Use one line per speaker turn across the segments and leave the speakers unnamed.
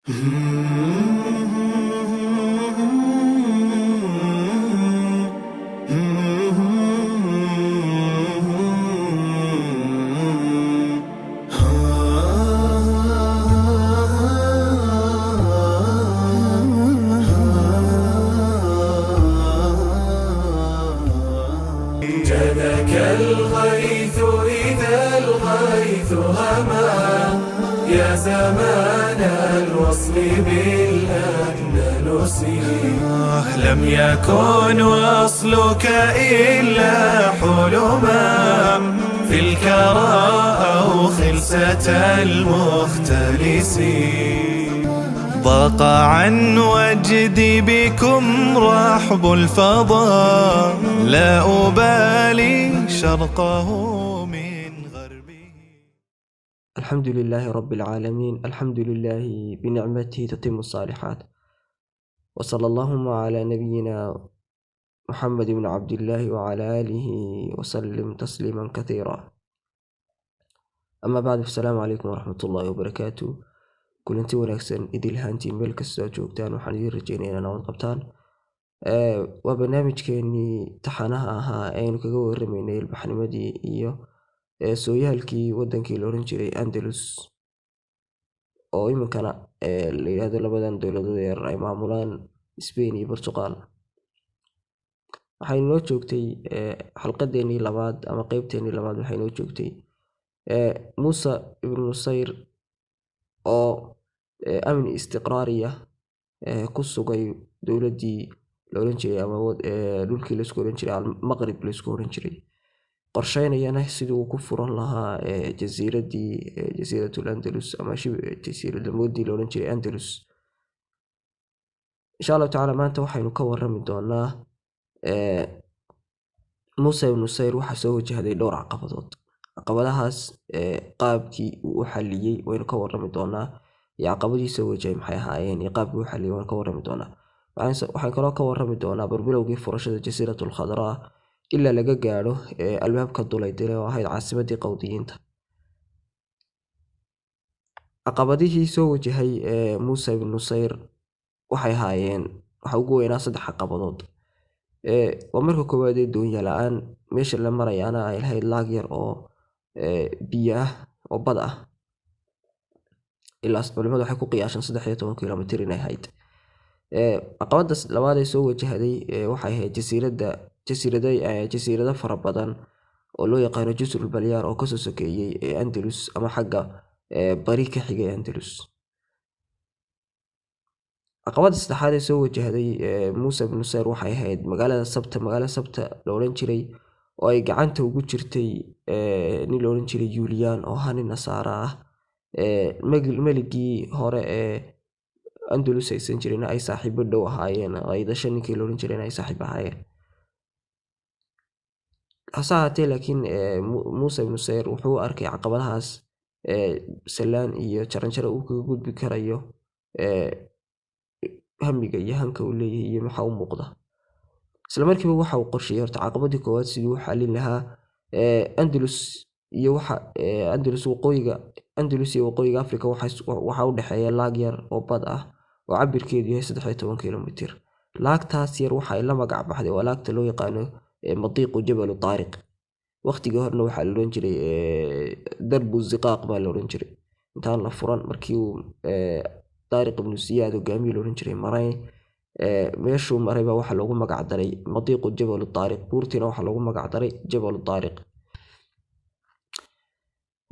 جادك الغيث إذا الغيث هما، يا زمان الوصل بالأندلس. لم يكن وصلك إلا حلما في الكرى أو خلسة المختلسين. ضاق عن وجدي بكم رحب الفضاء، لا أبالي شرقه من غربه.
الحمد لله رب العالمين، الحمد لله بنعمته تتم الصالحات، وصلى اللهم على نبينا محمد بن عبد الله وعلى آله وسلم تسليما كثيرا. أما بعد، السلام عليكم ورحمة الله وبركاته. Kulanti wanaagsan idil ahaantiin meel kastoo aad joogtaan, waxaan idiin rajeynaya inaad nabad qabtaan. Waa barnaamijkeenii taxanaha ahaa ee aynu kaga waramaynay ilbaxnimadii iyo sooyaalkii wadankii la oran jiray Andalus, oo iminkana la yiraahdo labadan dowladood ee ay maamulaan Spain iyo Portugal. Waxay noo joogtay xalqadeenii labaad ama qeybteenii labaad, waxay noo joogtay Musa ibn Nusayr oo amni istiqraariya ku sugay dowladdii la oran jiray ama dhulkii laisku oran jiray Al-Maghrib laisku oran jiray, qorsheynayana sidii uu ku furan lahaa jasiiraddii Jasiiratul Andalus ama jasiiradamoodii la oran jiray Andalus. Insha Allahu tacaala maanta waxaynu ka warami doonaa Musa ibn Nusayr waxaa soo wajahday dhowr caqabadood. Caqabadahaas qaabkii uu u xaliyey waynu ka warami doonaa, iyo caqabadihii soo wajahay maxay ahaayeen iyo qaabkii uu xaliyey waynu ka warami doonaa. Waxaan kaloo ka warami doonaa barbilowgii furashada Jasiiratul Khadraa ilaa laga gaadho albaabka Dulaydile oo ahayd caasimadii Qawdiyiinta. Caqabadihii soo wajahay Musa ibn Nusayr waxay ahaayeen, waxa ugu weynaa saddex caqabadood. Waa marka koowaad ee doonyo la'aan, meesha la marayaana ay lahayd laag yar oo biyo ah oo bad ah. Ilaa culimadu waxay ku qiyaashaan 13 kilomitir inay ahayd. Caqabada labaad ee soo wajahday waxay ahayd jasiiradda jasiirada jasiirado fara badan oo loo yaqaano Jazrul Balyaar oo kasoo sokeeyey Andalus ama xagga bari ka xigay Andalus. Caqabada saddexaad ee soo wajahday Musa ibn Nusayr waxay ahayd magaalada Sabta, magaalada Sabta la oran jiray oo ay gacanta ugu jirtay nin la oran jiray Julian oo ahaa nin nasaara ah. Meligii hore ee Andalus haysan jirayna ay saaxiibo dhow ahaayeen, Qaydasho ninkii la oran jirayna ay saaxiib ahaayeen. Hase ahaatee laakiin Musa ibn Nusayr wuxuu u arkay caqabadahaas salaan iyo jaranjaro uu kaga gudbi karayo hamiga iyo hanka uu leeyahay iyo waxa u muuqda. Isla markiiba waxa uu qorsheeyay horta caqabadii koowaad sidii uu xalin lahaa. Andalus iyo waxa Andalus waqooyiga Andalus iyo waqooyiga Afrika waxa u dhexeeya laag yar oo bad ah oo cabirkeedu yahay 13 kilomitir. Laagtaas yar waxa ay la magac baxday, waa laagta loo yaqaano Madiiqu Jabalu Taariq. Waqtigii horena waxaa la oran jiray Darbu Ziqaaq baa la oran jiray. Intaan la furan markii uu Taariq ibnu Siyaad hogaamiye la oran jiray maray, meeshuu maray baa waxaa loogu magac daray Madiiqu Jabalu Taariq, buurtiina waxaa loogu magac daray Jabalu Taariq.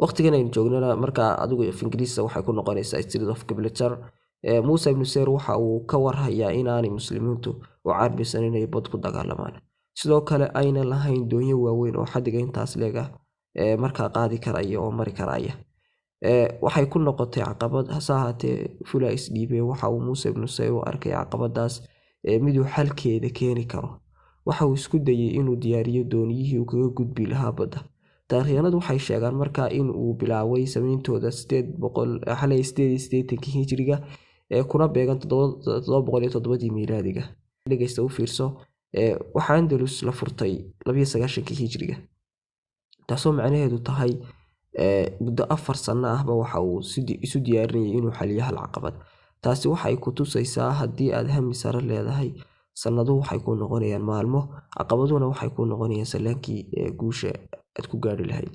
Waqtigan aynu joognana markaa adigu af Ingiriisa waxay ku noqonaysaa Strait of Gibraltar. Musa ibn Nusayr waxa uu ka warhayaa inaanay muslimiintu u carbisan inay bad ku dagaalamaan, sidoo kale ayna lahayn doonyo waaweyn oo xaddiga intaas leeg ah markaa qaadi karaya oo mari karaya. Waxay ku noqotay caqabad, hase ahaatee fula isdhiibay. Waxa uu Muuse ibn Nusayr u arkay caqabadaas miduu xalkeeda keeni karo. Waxa uu isku dayay inuu diyaariyo dooniyihii uu kaga gudbi lahaa badda. Taarikhyahanadu waxay sheegaan markaa in uu bilaabay sameyntooda 888-kii hijriga, kuna beegan 707-dii miilaadiga. Dhegeysta, u fiirso, waxaa Andalus la furtay 92-kii hijriga, taasoo macnaheedu tahay muddo 4 sano ahba waxa uu isu diyaarinayay inuu xaliyo hal caqabad. Taasi waxay ku tusaysaa haddii aad hami sare leedahay, sannaduhu waxay kuu noqonayaan maalmo, caqabaduhuna waxay kuu noqonayaan sallaankii guusha aad ku gaari lahayd.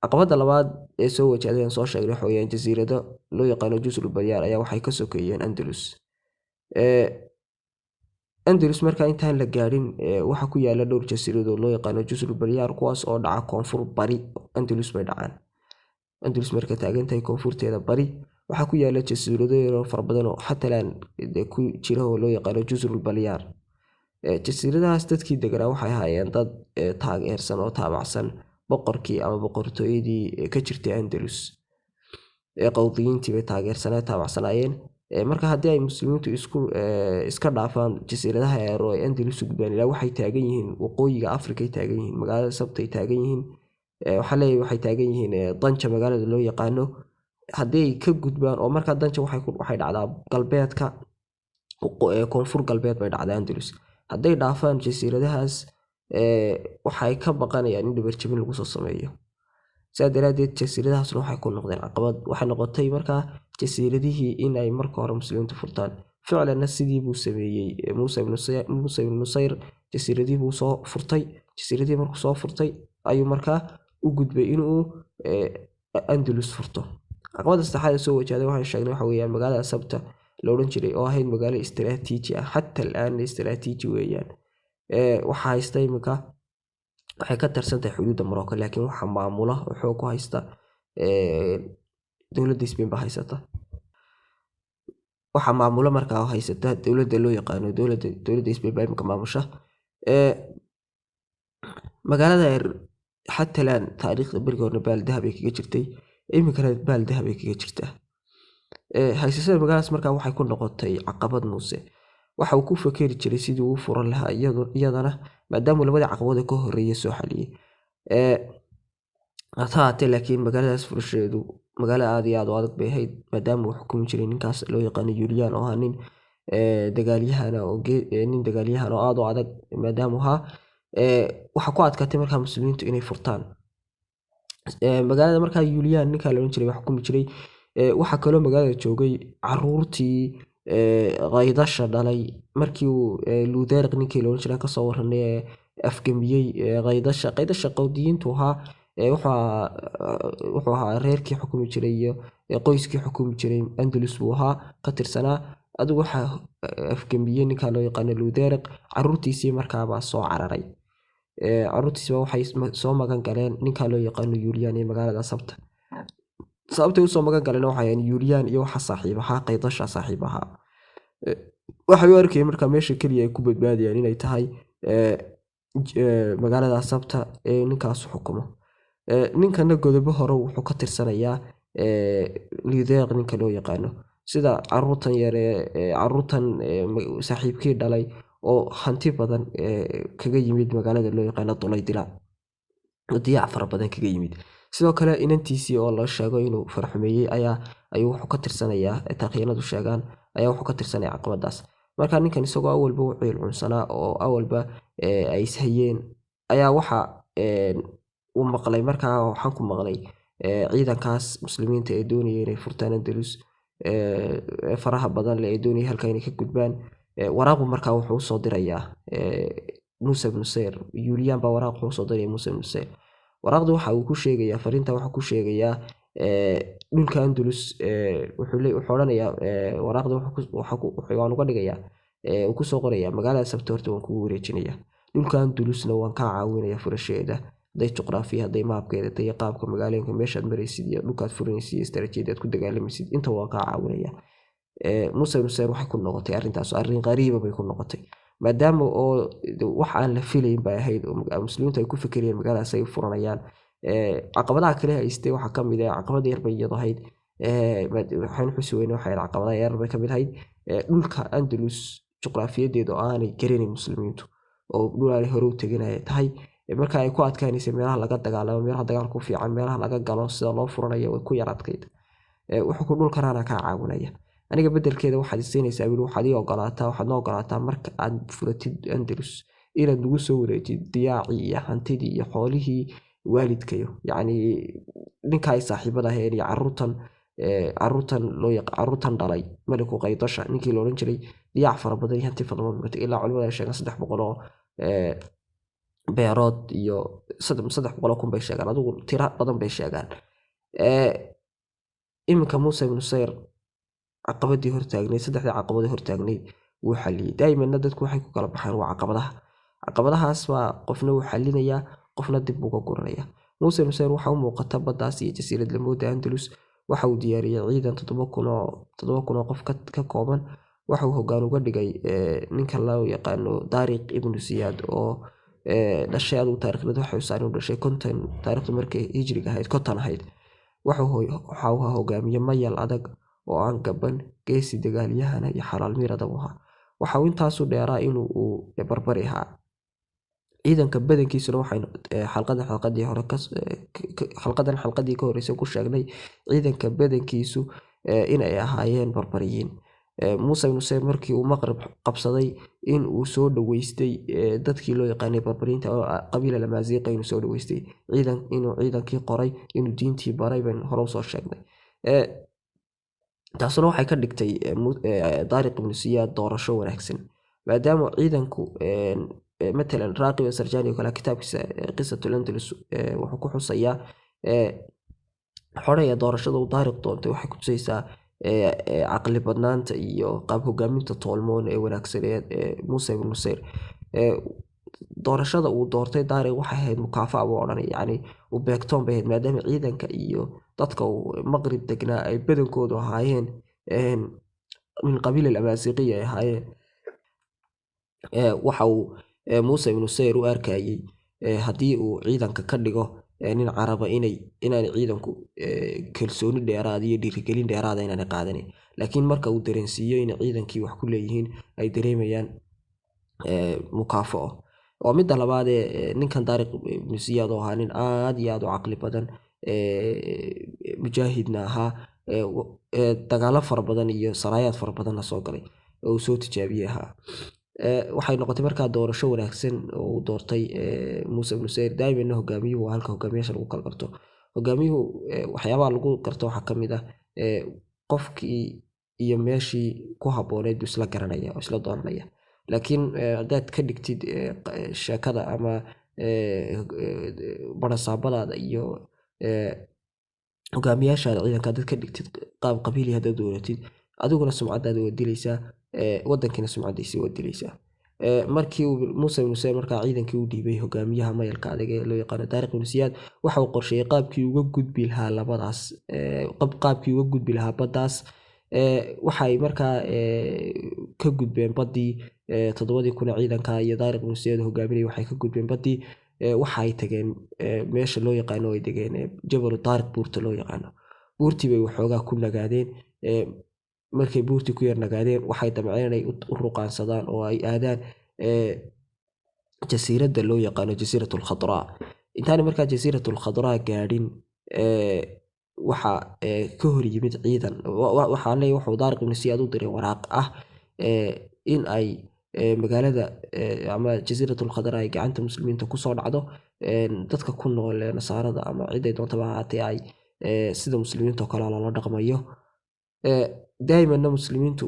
Caqabadda labaad ee soo wajahday aan soo sheegnay waxa weeyaan jasiirado loo yaqaano Jusrul Balyaar ayaa waxay ka sokeeyeen Andalus. Andalus markaa intaan la gaadhin waxaa ku yaala dhowr jasiiradood loo yaqaano Jusrul Balyaar, kuwaas oo dhaca koonfur bari Andalus bay dhacaan. Andalus marka taagan tahay koonfurteeda bari waxaa ku yaala jasiirado yaroo fara badan oo xatalaan ku jira oo loo yaqaano Jusrul Balyaar. Jasiiradahaas dadkii deganaa waxay ahaayeen dad taageersan oo taabacsan boqorkii ama boqortooyadii ka jirtay Andalus. Qawdiyiintii bay taageersanaa taabacsanaayeen. Marka haddii ay muslimiintu isku iska dhaafaan jasiiradaha yar oo ay Andalus u gudbaan, ilaa waxay taagan yihiin waqooyiga Afrika ay taagan yihiin, magaalada Sabta ay taagan yihiin, waxaa leeyahay waxay taagan yihiin Danja magaalada loo yaqaano. Haddii ay ka gudbaan oo markaa Danja waxay dhacdaa galbeedka, koonfur galbeed bay dhacdaa Andalus. Hadday dhaafaan jasiiradahaas, waxay ka baqanayaan in dhabar jebin lagu soo sameeyo. Sidaa daraaddeed jasiiradahaasna waxay ku noqdeen caqabad. Waxay noqotay markaa jasiiradihii in ay marka hore muslimiintu furtaan. Ficlanna sidii buu sameeyey Muusa ibnu Nusayr, jasiiradihii buu soo furtay. Jasiiradihii markuu soo furtay ayuu markaa u gudbay inuu Andalus furto. Caqabadda saddexaad ee soo wajahday waxaan sheegnay waxa weeyaan magaalada Sabta la odhan jiray oo ahayd magaalo istiraatiiji ah, xataa al'aan istiraatiiji weeyaan. Waxaa haysta iminka, waxay ka tirsan tahay xuduudda Morocco, laakiin waxa maamula oo xoog ku haysta dowladda Spain baa haysata. Waxaa maamula markaa haysata dowladda loo yaqaano dowladda Spain baa iminka maamusha. Magaalada xatalaan taariikhda berigi horena baal dahab ay kaga jirtay, iminkana baal dahab ay kaga jirtaa. Haysashada magaaladaas markaa waxay ku noqotay caqabad Muuse. Waxa uu ku fakeri jiray sidii uu u furan lahaa iyadana, maadaama labadii caqabadood ee ka horreeyay soo xaliyay. Hase ahaatee laakiin magaaladaas furashadeedu magaalo aad iyo aad u adag bay ahayd, maadaama uu xukumi jiray ninkaas loo yaqaano Julian oo ahaa nin dagaalyahan oo nin dagaalyahan oo aad u adag maadaama uu ahaa. Waxaa ku adkaatay markaa muslimiintu inay furtaan magaalada. Markaa Julian ninkaa la odhan jiray baa xukumi jiray. Waxaa kaloo magaalada joogay caruurtii Qaydasha dhalay markii uu Luudariq ninkii la odhan jiray kasoo warranay ee afgambiyey Qaydasha. Qaydasha qawdiyiintu ahaa, wuxuu ahaa reerkii xukumi jiray iyo qoyskii xukumi jiray Andalus buu ahaa ka tirsanaa. Adigu waxaa afgambiyey ninkaa loo yaqaano Luudariq, caruurtiisii markaabaa soo cararay. Caruurtiisiiba waxay soo magan galeen ninkaa loo yaqaano Julian iyo magaalada Sabta. Sababtay usoo magan galeen waxay ahayn Julian iyo waxa saaxiib ahaa Qaydasha saaxiib ahaa. Waxay u arkayeen markaa meesha keliya ay ku badbaadayaan inay tahay magaalada Sabta ee ninkaas xukumo. Ninkana godobo hore wuxuu ka tirsanayaa Ludeeq ninka loo yaqaano, sida caruurtan yar ee caruurtan saaxiibkii dhalay oo hanti badan kaga yimid magaalada loo yaqaano Dulaydila, diyaac fara badan kaga yimid. Sidoo kale inantiisii oo la sheego inuu farxumeeyey ayaa ayuu wuxuu ka tirsanayaa, taariikhyadu sheegaan, ayaa wuxuu ka tirsanaya caqabadaas. Marka ninkan isagoo awalba u ciil cunsanaa oo awalba ay ishayeen ayaa waxa uu maqlay markaa, waxaan ku maqlay ciidankaas muslimiinta ee doonaya inay furtaan Andalus, faraha badan leh ee doonaya halkaa inay ka gudbaan. Waraaqu markaa wuxuu usoo dirayaa Muuse ibnu Nusayr. Julian baa waraaq wuxuu usoo diraya Muuse ibnu Nusayr. Waraaqdu waxa uu ku sheegayaa, fariinta wuxuu ku sheegayaa dhulka Andalus. Wuxuu odhanayaa waraaqda waan uga dhigayaa, uu kusoo qorayaa: magaalada Sabta horta waan kugu wareejinayaa, dhulka Andalusna waan kaa caawinayaa furashadeeda, hadday juqraafiya, hadday maabkeeda, hadday qaabka magaalooyinka meeshaad maraysid iyo dhulkaad furanaysid iyo istaraatiijiyada aad ku dagaalamaysid, inta waan kaa caawinayaa. Muuse ibnu Nusayr waxay ku noqotay arrintaas arrin qariiba bay ku noqotay, maadaama oo wax aan la filayn bay ahayd oo muslimiintu ay ku fekerayeen magaaladaas ay furanayaan. Caqabadaha kale haystay waxaa ka mid ah caqabada yar bay iyadu ahayd, waxaan xusi weyne waxay ahayd caqabadaha yar bay ka mid ahayd dhulka Andalus juqraafiyadeeda oo aanay garanayn muslimiintu, oo dhul aanay hore u tegin ay tahay. Marka ay ku adkaanaysay meelaha laga dagaalamo, meelaha dagaalka ku fiican, meelaha laga galo, sida loo furanayo way ku yar adkayd. Wuxuu ku dhulkan anaa kaa caawinaya, aniga bedelkeeda waxaad isiinaysaa wiil, waxaad ii ogolaataa, waxaad noo ogolaataa marka aad furatid Andalus inaad nagu soo wareejid diyaacii iyo hantidii iyo xoolihii waalidkayo, yacni ninka ay saaxiibada ahayn iyo caruurtan. Caruurtan loo caruurtan dhalay Maliku Qaydasha ninkii la odhan jiray, diyaac fara badan iyo hanti fara badan buu ka tegay, ilaa culimada ay sheegaan 300 oo beerood iyo 300,000 bay sheegaan, adigu tira badan bay sheegaan. Iminka Muuse ibnu Nusayr caqabadii hortaagnayd, saddexdii caqabadii hortaagnayd wuu xaliyey. Daa'imanna dadku waxay ku kala baxaan waa caqabadaha. Caqabadahaas baa qofna wuu xalinayaa, qofna dib uga guranaya. Muuse ibnu Nusayr waxa u muuqata baddaas iyo jasiirad lamooda Andalus. Waxa uu diyaariyey ciidan 7,000 oo qof ka kooban. Waxa uu hoggaan uga dhigay ninka loo yaqaano Daariq ibnu Siyaad oo dhashay, adigu taariikhdad waxay xusaan inuu dhashay 50 taariikhdu markay hijriga ahayd, 50 ahayd. Waxa uu ahaa hogaamiye mayal adag oo aan gaban, geesi dagaalyahana iyo xalaal miirada buu ahaa. Waxa uu intaasu dheeraa inuu uu barbari ahaa. Ciidanka badankiisuna waxaynu xalqadan xalqadii hore xalqadan xalqadii ka horreysay ku sheegnay ciidanka badankiisu in ay ahaayeen barbariyiin. Muuse ibnu Nusayr markii uu Maqrib qabsaday in uu soo dhaweystay dadkii loo yaqaanay barbariyiinta oo qabiila Lamaasiiqa, inuu soo dhaweystay ciidan, inuu ciidankii qoray, inuu diintii baray baynu hore usoo sheegnay. Taasuna waxay ka dhigtay Daariq ibnu Siyaad doorasho wanaagsan, maadaama ciidanku matalan Raaqib Sarjani oo kale kitaabkiisa Qisatul Andalus wuxuu ku xusayaa xoraya doorashada uu Daariq doontay waxay ku tusaysaa caqli badnaanta iyo qaab hogaaminta toolmoon ee wanaagsan ee Muuse ibnu Nusayr. Doorashada uu doortay Daariq waxay ahayd mukaafa'a buu odhanaya, yacni u beegtoon bay ahayd, maadaama ciidanka iyo dadka uu Maqrib degnaa ay badankoodu ahaayeen min qabiil al-Amaasiqiya ay ahaayeen. Waxa uu Muuse ibnu Nusayr u arkayay haddii uu ciidanka ka dhigo nin Caraba inaanay ciidanku kalsooni dheeraada iyo dhiirigelin dheeraada inaanay qaadanin, laakiin marka uu dareensiiyo inay ciidankii wax ku leeyihiin ay dareemayaan mukaafao. Waa midda labaad ee ninkan Daariq ibnu Siyaad oo ahaa nin aad iyo aad u caqli badan, mujaahidna ahaa, dagaalo fara badan iyo saraayaad fara badanna soo galay oo uu soo tijaabiyey ahaa. Waxay noqotay markaa doorasho wanaagsan oo uu doortay Muuse ibnu Nusayr. Daa'imanna hogaamiyuhu waa halka hogaamiyaasha lagu kala garto. Hogaamiyuhu waxyaabaha lagu garto waxaa ka mid ah qofkii iyo meeshii ku habbooneyd buu isla garanaya oo isla dooranaya. Laakiin haddaad ka dhigtid sheekada ama barasaabadaada iyo hogaamiyaashaada ciidanka haddaad ka dhigtid qaab qabiili haddaad dooratid, adiguna sumcadaada waad dilaysaa, wadankiina sumcadiisa waad dilaysaa. Markii uu Muuse ibnu Nusayr markaa ciidankii u dhiibay hogaamiyaha mayalka adag ee loo yaqaano Daariq ibnu Siyaad, waxa uu qorsheeyey qaabkii uga gudbi lahaa labadaas, qaabkii uga gudbi lahaa baddaas. Waxay markaa ka gudbeen baddii, 7,000 ciidanka iyo Daariq ibnu Siyaad hogaaminayay waxay ka gudbeen baddii. Waxay tageen meesha loo yaqaano ay degeen Jabalu Taariq, buurta loo yaqaano. Buurtii bay waxoogaa ku nagaadeen. Markay buurtii ku yar nagaadeen waxay damceen inay u ruqaansadaan oo ay aadaan jasiiradda loo yaqaano Jasiiratul Khadraa. Intaanay markaa Jasiiratul Khadraa gaadhin waxa ka hor yimid ciidan. Waxaa leeyahay wuxuu Daariq ibnu Siyaad u diray waraaq ah in ay magaalada ama Jasiiratul Khadraa ay gacanta muslimiinta kusoo dhacdo, dadka ku nool ee nasaarada ama ciday doontaba ha ahaatee ay sida muslimiinta oo kale loola dhaqmayo. Daa'imanna muslimiintu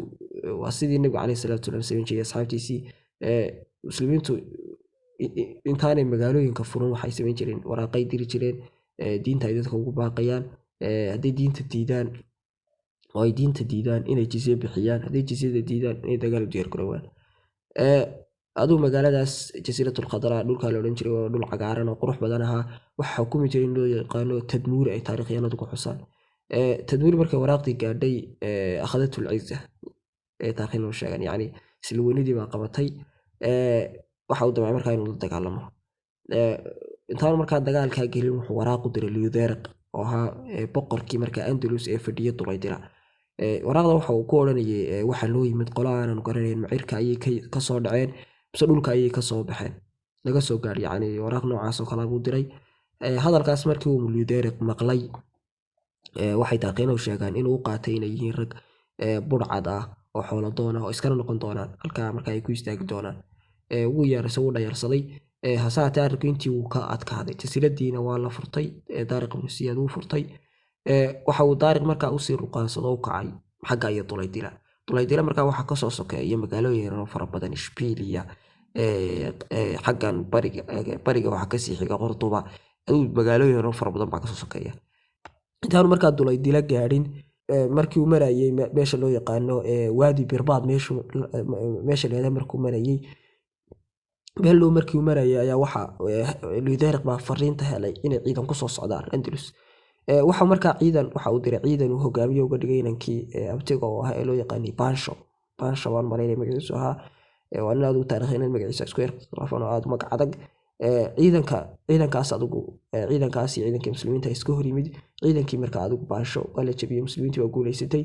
waa sidii nabiga caleyhi salaatu wasalaam samayn jiray asxaabtiisii. Muslimiintu intaanay magaalooyinka furan waxay samayn jireen waraaqay diri jireen, diinta ay dadka ugu baaqayaan. Hadday diinta diidaan oo ay diinta diidaan inay jizye bixiyaan, hadday jizyada diidaan inay dagaal u diyaar garoobaan. Adigu magaaladaas Jasiiratul Khadraa dhulkaa la odhan jiray waa dhul cagaaran oo qurux badan ahaa. Waxaa xukumi jiray in loo yaqaano Tadmuuri ay taariikhyahanadu ku xusaan. Tadmuuri markay waraaqdii gaadhay akhadatul cizza ee taariikhyahanadu sheegaan, yacni isla weynidii baa qabatay. Waxa uu damcay markaa inuu la dagaalamo. Intaanu markaa dagaalkaa gelin wuxuu waraaq u diray Liyudeeriq oo ahaa boqorkii markaa Andalus ee fadhiyay Duleydila. Waraaqda waxa uu ku odhanayay waxaa loo yimid qolo aanan garanayn, macirka ayay kasoo dhaceen mise dhulka ayay kasoo baxeen, laga soo gaadh, yacni waraaq noocaas oo kale buu diray. Hadalkaas markii uu Liyudeeriq maqlay waxay taariikhyahanadu sheegaan inuu u qaatay inay yihiin rag budhcad ah oo xoolo doon ah oo iskana noqon doonaan halkaa marka ay ku istaagi doonaan. Wuu yeersay, wuu dhayalsaday, hase haatee arrinku intii wuu ka adkaaday. Jasiiradiina waa la furtay, Daariq ibnu Siyaad wuu furtay. Waxa uu Daariq markaa usii ruqaansado u kacay xagga iyo Dulaydila. Dulaydila markaa waxaa kasoo sokeeya magaalooyin yaryar oo fara badan, Ishbiiliya, xaggan bariga waxaa kasii xiga Qurduba, adigu magaalooyin yaryar oo fara badan baa kasoo sokeeya. Intaanu markaa Dulaydila gaadhin, markii uu marayay meesha loo yaqaano Waadi Birbaad, meesha la yidhahdo markuu marayay, meel dhow markii uu marayay ayaa waxa Ludeeriq baa fariinta helay inay ciidan kusoo socdaan Andalus. Waxa markaa ciidan waxa uu diray ciidan uu hogaamiye uga dhigay inankii abtiga oo ahaa ee loo yaqaanay Bansho. Bansho waan malaynaya magaciisu ahaa. Waa nin aad u taariikhiyeen magaciisa isku yar khilaafan oo aad u magac adag. Ciidankaas adigu ciidankaas iyo ciidankii muslimiinta iska hor yimid. Ciidankii markaa adigu Bansho waa la jabiyey, muslimiintii waa guuleysatay.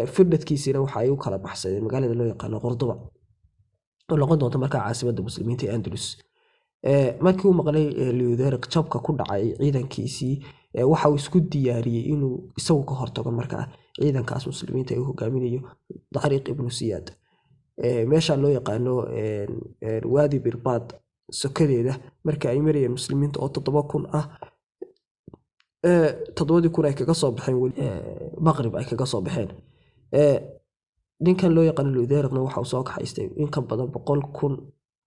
Firdhadkiisiina waxa ay u kala baxsadeen magaalada loo yaqaano Qurduba oo noqon doonta markaa caasimadda muslimiinta ee Andalus. Markii uu maqlay Ludeeriq jabka ku dhacay ciidankiisii, waxa uu isku diyaariyey inuu isagu ka hortago markaa ciidankaas muslimiinta ee uu hogaaminayo Daariq ibnu Siyaad. Meesha loo yaqaano Waadi Birbaad sokadeeda marka ay marayeen muslimiinta oo 7000 ah, 7000 ay kaga soo baxeen Maqrib ay kaga soo baxeen. Ninkan loo yaqaano Ludeeriqna waxa uu soo kaxaystay in ka badan 100,000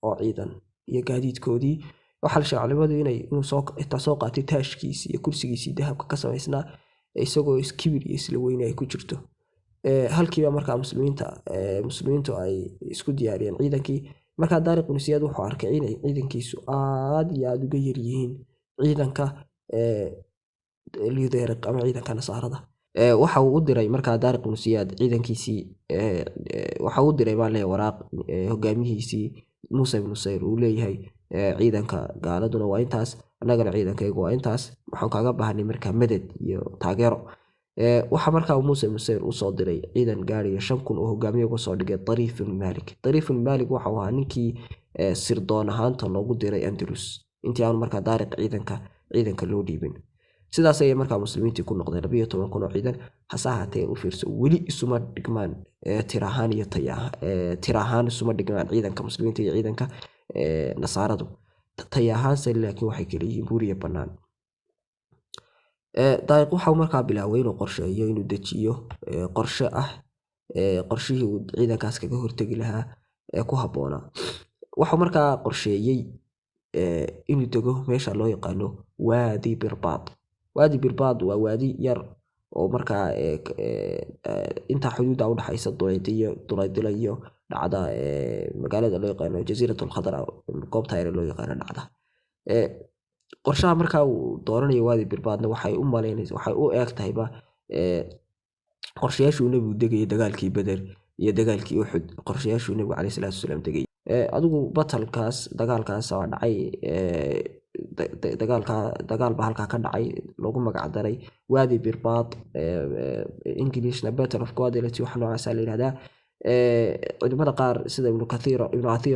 oo ciidan iyo gaadiidkoodii. Waxaa la sheegay culimadu inuu soo xitaa soo qaatay taashkiisii iyo kursigiisii dahabka ka samaysnaa, isagoo iskibir iyo isla weyne ay ku jirto. Halkiiba markaa muslimiintu ay isku diyaariyeen ciidankii. Markaa Daariq ibnu Siyaad wuxuu arkay inay ciidankiisu aad iyo aad uga yar yihiin ciidanka Ludeeriq ama ciidanka Nasaarada. Waxa uu u diray markaa Daariq ibnu Siyaad ciidankiisii, waxa uu u diray baan leeyahay waraaq hogaamiyihiisii Muuse ibnu Nusayr uu leeyahay ciidanka gaaladuna waa intaas, annagana ciidankaygu waa intaas, waxaan kaaga baahanay markaa madad iyo taageero. Waxa markaa Muuse ibnu Nusayr usoo diray ciidan gaaraya 5000 oo hogaamiye uga soo dhigay Dariif ibnu Maalik. Dariif ibnu Maalik waxa uu ahaa ninkii sirdoon ahaanta loogu diray Andalus intii aanu markaa Daariq ciidanka loo dhiibin. Sidaas ayay markaa muslimiintii ku noqdeen 12,000 oo ciidan. Hase ahaatee u fiirso, weli isuma dhigmaan tir ahaan iyo taya, tir ahaan isuma dhigmaan ciidanka muslimiinta iyo ciidanka nasaaradu. Taya ahaanse laakiin waxay kala yihiin buur iyo bannaan. Daariq waxa uu markaa bilaabay inuu qorsheeyo, inuu dejiyo qorshe ah, qorshihii uu ciidankaas kaga hortagi lahaa ee ku habboonaa. Wuxuu markaa qorsheeyey inuu dego meesha loo yaqaano Waadi Birbaad. Waadi Birbaad waa waadi yar oo markaa intaa xuduudda u dhaxaysa Dulaydila iyo dhacda magaalada loo yaqaano Jasiiratul Khadra, goobta yar ee loo yaqaano dhacda. Qorshaha markaa uu dooranayo Waadi Birbaadna waxay u malaynaysaa, waxay u eeg tahayba qorshayaashii uu nebigu degayay dagaalkii Beder iyo dagaalkii Uxud, qorshayaashii uu nebigu calayhi salaatu wasalaam degayay. Adigu batalkaas dagaalkaas waa dhacay, dagaalka dagaal baa halkaa ka dhacay loogu magac daray Waadi Birbaad, Englishna Battle of Guadalete waxa noocaasa la yidhahdaa. Culimada qaar sida Ibnu Kathiir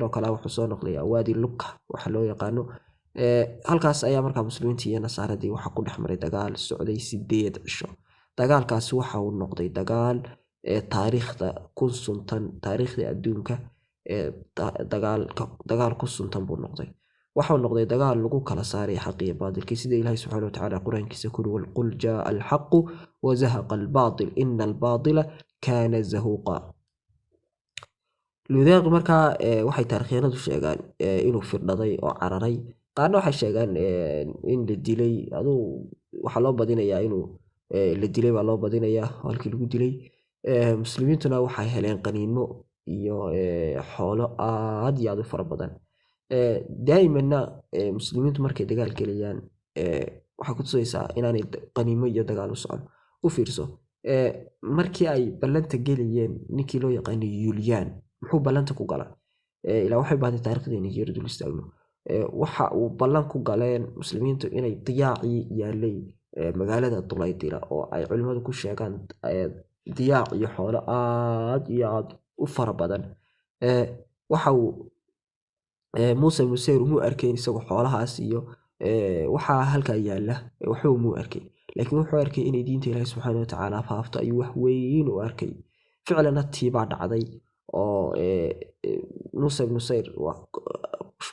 oo kale wuxuu soo noqdayaa Waadi Luka waxa loo yaqaano. Halkaas ayaa markaa muslimiintii iyo nasaaradii waxaa ku dhex maray dagaal socday 8 cisho. Dagaalkaasi waxa uu noqday dagaal taariikhda ku suntan, taariikhda adduunka dagaal ku suntan buu noqday. Waxuu noqday dagaal lagu kala saaray xaq iyo baadilkii, sida Ilaahay subxaana watacaala qur-aankiisa ku yiri: "Qul jaa alxaqu wazahaqa albaatil ina albaatila kaana zahuuqa." Ludeeq markaa waxay taarikhyanadu sheegaan inuu firdhaday oo cararay, qaarna waxay sheegaan in la dilay. Aduu waxaa loo badinayaa inuu la dilay baa loo badinayaa, halkii lagu dilay. Muslimiintuna waxay heleen qaniimo iyo xoolo aad iyo aad u fara badan. Daa'imanna muslimiintu markay dagaal gelayaan waxay ku tusaysaa inaanay qaniimo iyo dagaal u socon. U fiirso, markii ay ballanta gelayeen ninkii loo yaqaanay Yuuliyaan, muxuu ballanta ku gala? Ilaa waxay baahday taariikhdeena yar dul istaagno. Waxa uu ballan ku galeen muslimiintu inay diyaacii yaalay magaalada Dulaydila, oo ay culimmadu ku sheegaan diyaac iyo xoolo aad iyo aad u fara badan. Waxa uu Muuse ibnu Nusayr umuu arkayn isagu xoolahaas iyo waxaa halkaa yaala, waxba umuu arkayn, laakiin wuxuu arkay inay diinta Ilaahi subxaana watacaala faafto ayuu wax weyn u arkay. Ficlana tiibaa dhacday oo Muuse ibnu Nusayr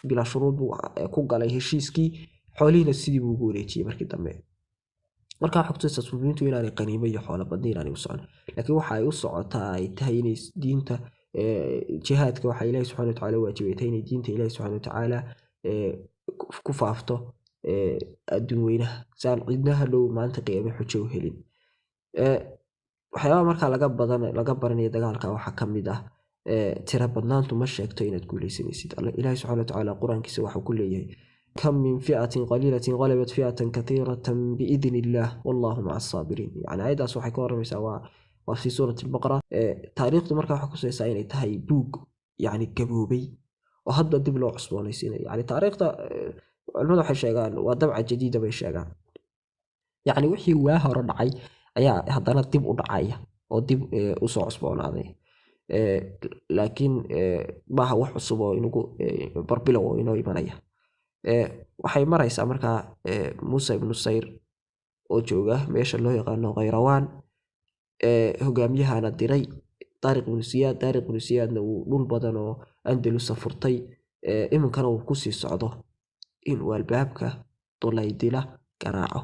bilaa shuruud buu ku galay heshiiskii, xoolihiina sidii buu ugu wareejiyey markii dambe. Marka waxay kutusaysaa muslimiintu inaanay qaniimo iyo xoolo badni inaanay u socon, laakiin waxa ay u socotaa ay tahay inay diinta jihaadka waxa Ilaahay subxaana watacaala waajibay tahay inay diinta Ilaahay subxaana watacaala ku faafto adduun weynaha, si aan cidna hadhow maanta qiyaame xujo u helin. Waxyaabaha markaa laga baranayo dagaalka waxaa ka mid ah tira badnaantu ma sheegto inaad guuleysanaysid. Ilaahay subxaana watacaala qur-aankiisa waxuu ku leeyahay: kam min fi'atin qaliilatin qalabat fi'atan kathiiratan biidni illaah wallahu maca asaabiriin. Yani aayaddaas waxay ka warramaysaa waa fi suurati albaqara. Taariikhdu markaa waxay kusaysaa inay tahay buug yani gaboobay oo hadba dib loo cusboonaysiinayo. Yani taariikhda culimadu waxay sheegaan waa dabca jadiida bay sheegaan, yacni wixii waa hore dhacay ayaa haddana dib u dhacaya oo dib usoo cusboonaaday, laakiin maaha wax cusub oo inagu barbilow oo inoo imanaya. Waxay maraysaa markaa Muuse ibnu Nusayr oo jooga meesha loo yaqaano Khayrawaan, hogaamiyahana diray Taariq ibnu Siyaad. Taariq ibnu Siyaadna uu dhul badan oo Andalusa furtay, iminkana uu kusii socdo inuu albaabka Dulaydila garaaco.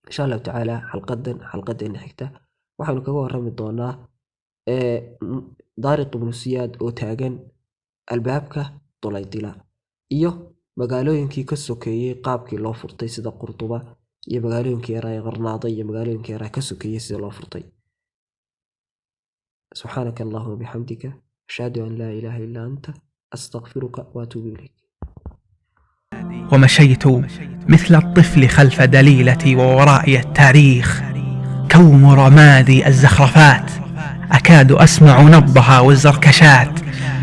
Insha allahu tacaala xalqadan xalqadeena xigta waxaynu kaga warrami doonaa Daariq ibnu Siyaad oo taagan albaabka Dulaydila iyo magaalooyinkii ka sokeeyey qaabkii loo furtay, sida Qurduba iyo magaalooyinkii yaraa ee Qarnaada iyo magaalooyinkii yaraa ka sokeeyey sida loo furtay. Subxaanaka allahuma bixamdika, ashhadu an laa ilaaha illaa anta, astaqfiruka waatuubu ilayk.
ومشيت مثل الطفل خلف دليلتي، وورائي التاريخ كوم رمادي الزخرفات، أكاد أسمع نبضها والزركشات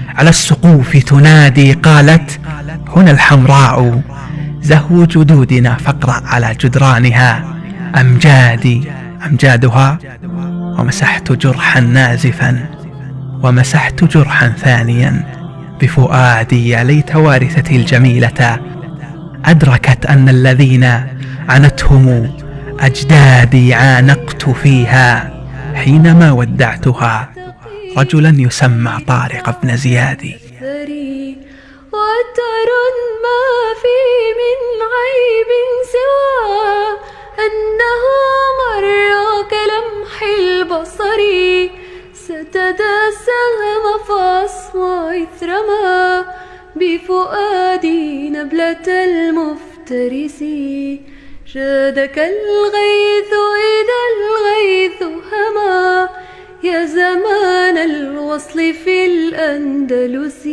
على السقوف تنادي، قالت: هنا الحمراء زهو جدودنا، فاقرأ على جدرانها أمجادي أمجادها. ومسحت جرحا نازفا، ومسحت جرحا ثانيا بفؤادي، يا ليت وارثتي الجميلة أدركت أن الذين عنتهم أجدادي عانقت فيها حينما ودعتها رجلا يسمى طارق بن زياد.
وتر ما في من عيب سوى أنه مر كلمح البصر، سدد السهم فأصوى إثرما بفؤادي نبلة المفترس. جادك الغيث إذا الغيث هما، يا زمان الوصل في الأندلس.